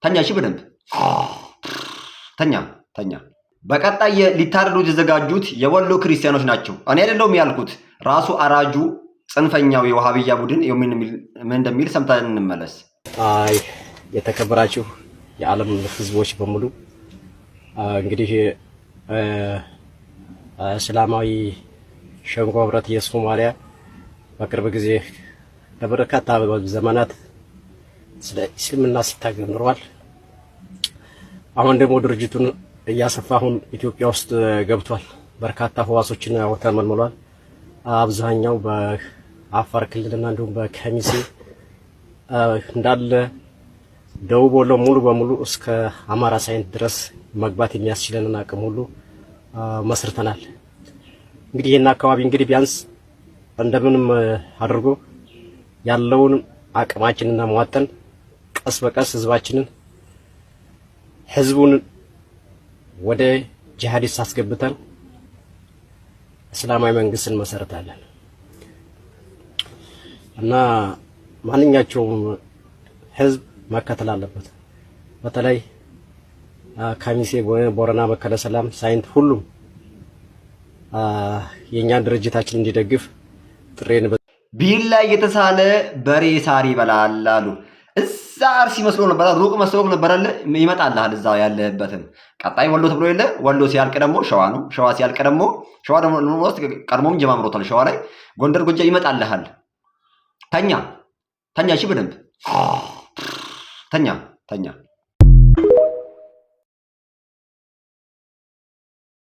ተኛ። እሺ በደንብ ተኛ ተኛ። በቀጣይ ሊታረዱ የተዘጋጁት የወሎ ክርስቲያኖች ናቸው። እኔ አይደለሁም ያልኩት፣ ራሱ አራጁ ጽንፈኛው የውሃብያ ቡድን ምን እንደሚል ሰምተን እንመለስ። አይ የተከበራችሁ የዓለም ህዝቦች በሙሉ፣ እንግዲህ እስላማዊ ሸንጎ ህብረት የሶማሊያ በቅርብ ጊዜ ለበርካታ ዘመናት ስለ እስልምና ሲታገል ኖሯል። አሁን ደግሞ ድርጅቱን እያሰፋ አሁን ኢትዮጵያ ውስጥ ገብቷል። በርካታ ህዋሶችን ተመልምሏል። አብዛኛው በአፋር ክልልና እንዲሁም በከሚሴ እንዳለ ደቡብ ወሎ ሙሉ በሙሉ እስከ አማራ ሳይንት ድረስ መግባት የሚያስችለንን አቅም ሁሉ መስርተናል። እንግዲህ ይህን አካባቢ እንግዲህ ቢያንስ እንደምንም አድርጎ ያለውን አቅማችንን አሟጠን ቀስ በቀስ ህዝባችንን ህዝቡን ወደ ጂሃዲስት አስገብተን እስላማዊ መንግስት እንመሰርታለን እና ማንኛቸውም ህዝብ መከተል አለበት። በተለይ ከሚሴ፣ ቦረና፣ መከነ ሰላም፣ ሳይንት ሁሉም የእኛን ድርጅታችን እንዲደግፍ ጥሪዬን ቢላ እየተሳለ በሬ ሳር ይበላል አሉ። እዛ አርሲ መስሎ ነበር፣ ሩቅ መስሎ ነበር። ይመጣልሃል እዛ ያለህበትን። ቀጣይ ወሎ ተብሎ የለ፣ ወሎ ሲያልቅ ደግሞ ሸዋ ነው። ሸዋ ሲያልቅ ደግሞ፣ ሸዋ ደግሞ ቀድሞም ጀማምሮታል። ሸዋ ላይ ጎንደር፣ ጎጃም ይመጣልሃል። ተኛ ተኛ፣ እሺ በደንብ ተኛ ተኛ።